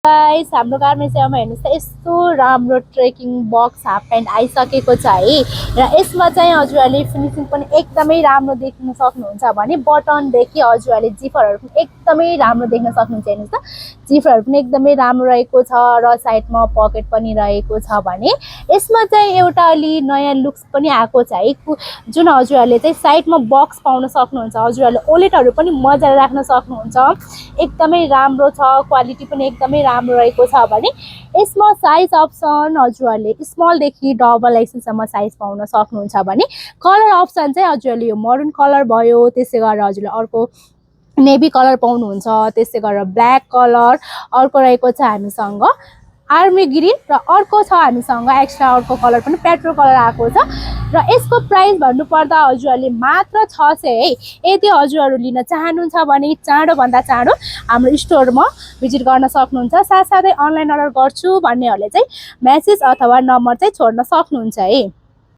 Guys हाम्रो गार्मेन्ट्समा हेर्नुहोस् त यस्तो राम्रो ट्रेकिङ बक्स हाफ प्यान्ट आइसकेको छ है र यसमा चाहिँ हजुरहरूले फिनिसिङ पनि एकदमै राम्रो देख्न सक्नुहुन्छ भने बटनदेखि हजुरहरूले जिफरहरू पनि एकदमै राम्रो देख्न सक्नुहुन्छ। हेर्नुहोस् त जिफरहरू पनि एकदमै राम्रो रहेको छ र साइडमा पकेट पनि रहेको छ भने यसमा चाहिँ एउटा अलि नयाँ लुक्स पनि आएको छ है जुन हजुरहरूले चाहिँ साइडमा बक्स पाउन सक्नुहुन्छ। हजुरहरूले ओलेटहरू पनि मजाले राख्न सक्नुहुन्छ। एकदमै राम्रो छ, क्वालिटी पनि एकदमै राम्रो रहेको छ भने यसमा साइज अप्सन हजुरहरूले स्मलदेखि डबल एक्सएलसम्म साइज पाउन सक्नुहुन्छ भने कलर अप्सन चाहिँ हजुरहरूले यो मरुन कलर भयो, त्यसै गरेर हजुरले अर्को नेभी कलर पाउनुहुन्छ, त्यसै गरेर ब्ल्याक कलर, अर्को रहेको छ हामीसँग आर्मी ग्रीन र अर्को छ हामीसँग एक्स्ट्रा अर्को कलर पनि पेट्रोल कलर आएको छ र यसको प्राइस भन्नुपर्दा हजुरहरूले मात्र 600 है। यदि हजुरहरू लिन चाहनुहुन्छ भने चाँडोभन्दा चाँडो हाम्रो स्टोरमा भिजिट गर्न सक्नुहुन्छ। साथसाथै अनलाइन अर्डर गर्छु भन्नेहरूले चाहिँ मेसेज अथवा नम्बर चाहिँ छोड्न सक्नुहुन्छ है।